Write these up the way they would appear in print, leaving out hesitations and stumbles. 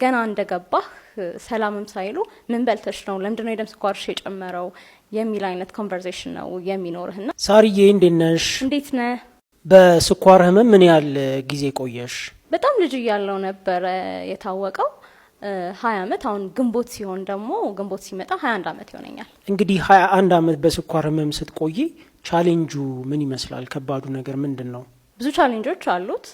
ገና እንደገባህ ሰላምም ሳይሉ "ምን በልተሽ ነው? ለምንድነው የደም ስኳርሽ የጨመረው?" የሚል አይነት conversation ነው የሚኖርህና ሳርዬ፣ እንዴት ነሽ? እንዴት ነህ? በስኳር ህመም ምን ያህል ጊዜ ቆየሽ? በጣም ልጅ እያለው ነበረ የታወቀው፣ 20 አመት። አሁን ግንቦት ሲሆን ደግሞ፣ ግንቦት ሲመጣ 21 አመት ይሆነኛል። እንግዲህ 21 አመት በስኳር ህመም ስትቆይ ቻሌንጁ ምን ይመስላል? ከባዱ ነገር ምንድን ነው? ብዙ challenge ኦች አሉት።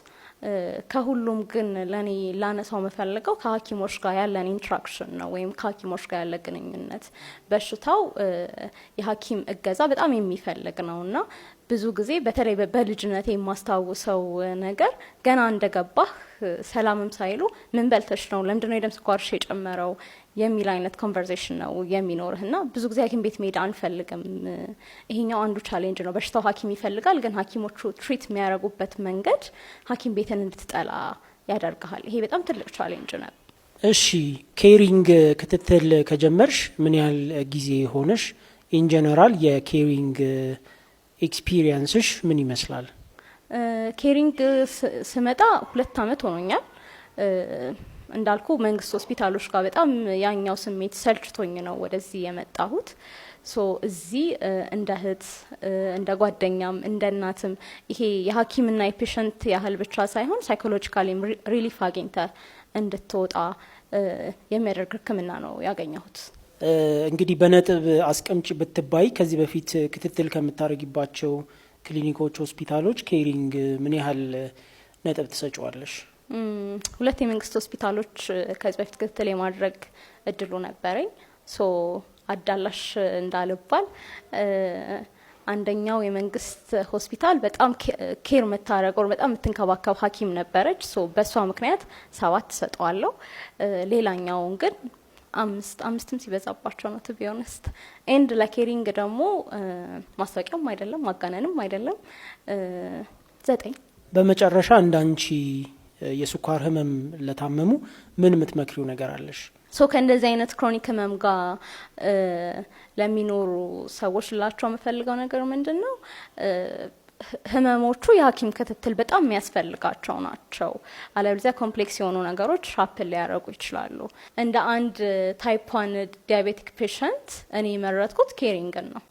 ከሁሉም ግን ለእኔ ላነሳው የምፈልገው ከሐኪሞች ጋር ያለን interaction ነው ወይም ከሐኪሞች ጋር ያለ ግንኙነት። በሽታው የሐኪም እገዛ በጣም የሚፈልግ ነው እና ብዙ ጊዜ በተለይ በልጅነቴ የማስታውሰው ነገር ገና እንደገባህ ሰላምም ሳይሉ "ምን በልተሽ ነው? ለምንድነው የደም ስኳርሽ የጨመረው?" የሚል አይነት conversation ነው የሚኖርህ እና ብዙ ጊዜ ሐኪም ቤት መሄድ አንፈልግም። ይሄኛው አንዱ challenge ነው። በሽታው ሐኪም ይፈልጋል፣ ግን ሐኪሞቹ treat የሚያደርጉበት መንገድ ሐኪም ቤትን እንድትጠላ ያደርግሃል። ይሄ በጣም ትልቅ challenge ነው። እሺ፣ ኬሪንግ ክትትል ከጀመርሽ ምን ያህል ጊዜ ሆነሽ? In general የኬሪንግ experience ሽ ምን ይመስላል? ኬሪንግ ስመጣ 2 አመት ሆኖኛል። እንዳልኩ መንግስት ሆስፒታሎች ጋር በጣም ያኛው ስሜት ሰልችቶኝ ነው ወደዚህ የመጣሁት። So እዚህ እንደ እህት፣ እንደ ጓደኛም፣ እንደ እናትም፣ ይሄ የሐኪምና የ patient ያህል ብቻ ሳይሆን psychologically relief አግኝተህ እንድትወጣ የሚያደርግ ሕክምና ነው ያገኘሁት። እንግዲህ በነጥብ አስቀምጪ ብትባይ ከዚህ በፊት ክትትል ከምታደርጊባቸው ክሊኒኮች፣ ሆስፒታሎች ኬሪንግ ምን ያህል ነጥብ ትሰጪዋለሽ? ሁለት የመንግስት ሆስፒታሎች ከዚህ በፊት ክትትል የማድረግ እድሉ ነበረኝ። So አዳላሽ እንዳልባል አንደኛው የመንግስት ሆስፒታል በጣም care የምታደርገው፣ በጣም የምትንከባከብ ሐኪም ነበረች። So በእሷ ምክንያት 7 ሰጠዋለሁ። ሌላኛውን ግን 5፣ 5ም ሲበዛባቸው ነው to be honest። And ለኬሪንግ ደግሞ ማስታወቂያም አይደለም፣ ማጋነንም አይደለም፣ 9። በመጨረሻ እንዳንቺ የስኳር ህመም ለታመሙ ምን የምትመክሪው ነገር አለሽ? So ከእንደዚህ አይነት chronic ህመም ጋር ለሚኖሩ ሰዎች ልላቸው የምፈልገው ነገር ምንድን ነው? ህመሞቹ የሐኪም ክትትል በጣም የሚያስፈልጋቸው ናቸው። አለበለዚያ complex የሆኑ ነገሮች happen ሊያደርጉ ይችላሉ። እንደ አንድ type 1 diabetic patient እኔ የመረጥኩት ኬሪንግን ነው።